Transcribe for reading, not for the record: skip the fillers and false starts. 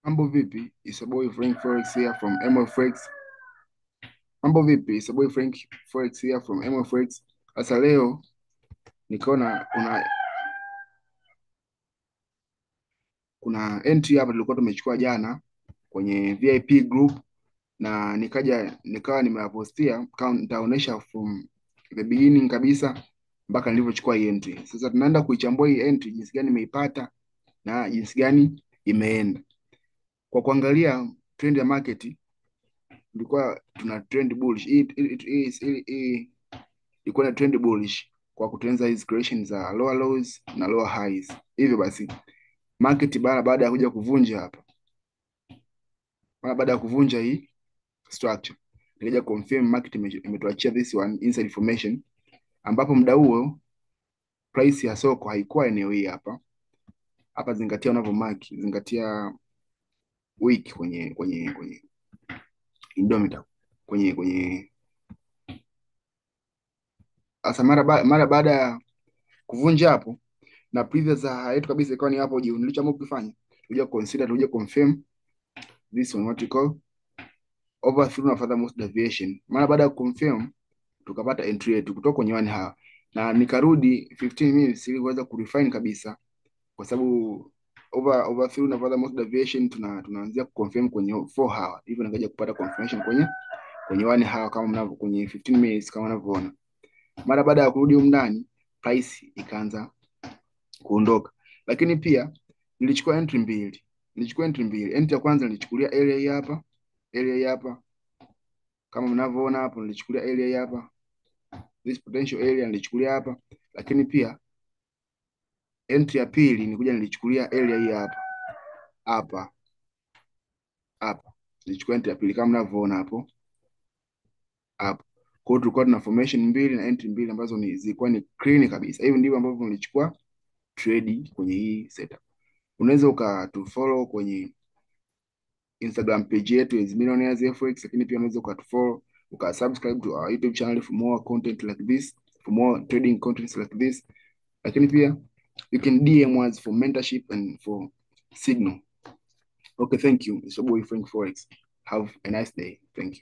Mambo vipi? It's your boy Frank Forex here from MFX. Mambo vipi? It's your boy Frank Forex here from MFX. Sasa leo nikaona kuna entry hapa tulikuwa tumechukua jana kwenye VIP group, na nikaja nikawa nimewapostia kama nitaonesha from the beginning kabisa mpaka nilivyochukua hii entry. Sasa tunaenda kuichambua hii entry, jinsi gani nimeipata na jinsi gani imeenda. Kwa kuangalia trend ya market, tulikuwa tuna trend bullish. Hii ilikuwa na trend bullish kwa kutengeneza hizi creation za lower lows na lower highs. Hivyo basi market baada ya kuja kuvunja hapa, mara baada ya kuvunja hii structure, nikaja confirm market imetuachia this one inside formation, ambapo muda huo price ya soko haikuwa eneo hii hapa. Hapa zingatia unavyo mark, zingatia wick kwenye Indomita, kwenye sasa mara baada ya kuvunja hapo na previous high yetu kabisa ikawa ni hapo juu, nilichoamua kukifanya tuja consider, tuja confirm this one what we call overthrow na further most deviation. Mara baada ya confirm tukapata entry yetu kutoka kwenye 1 hour, na nikarudi 15 minutes ili kuweza kurefine kabisa, kwa sababu overthrow na further most deviation tunaanzia kuconfirm kwenye 4 hour. Hivyo nikaja kupata confirmation kwenye 1 hour kama mnavyo, kwenye 15 minutes kama mnavyoona. Mara baada ya kurudi huko ndani price ikaanza kuondoka, lakini pia nilichukua entry mbili. Nilichukua entry mbili. Entry ya kwanza nilichukulia area hii hapa, area hii hapa kama mnavyoona hapo, nilichukulia area hii hapa, this potential area nilichukulia hapa. Lakini pia entry ya pili nilikuja nilichukulia area hii hapa, hapa hapa nilichukua entry ya pili kama mnavyoona hapo hapo. Kwa hiyo tulikuwa tuna formation mbili na entry mbili ambazo zilikuwa ni clean kabisa. Hivi ndivyo ambavyo nilichukua trade kwenye hii setup. Unaweza ukatufollow kwenye Instagram page yetu is Millionaires FX, lakini pia unaweza ukatufollow, ukasubscribe to our YouTube channel for more content like this, for more trading contents like this. Lakini pia you can DM us for mentorship and for signal. Okay, thank you. It's your boy Frank Forex. Have a nice day. Thank you.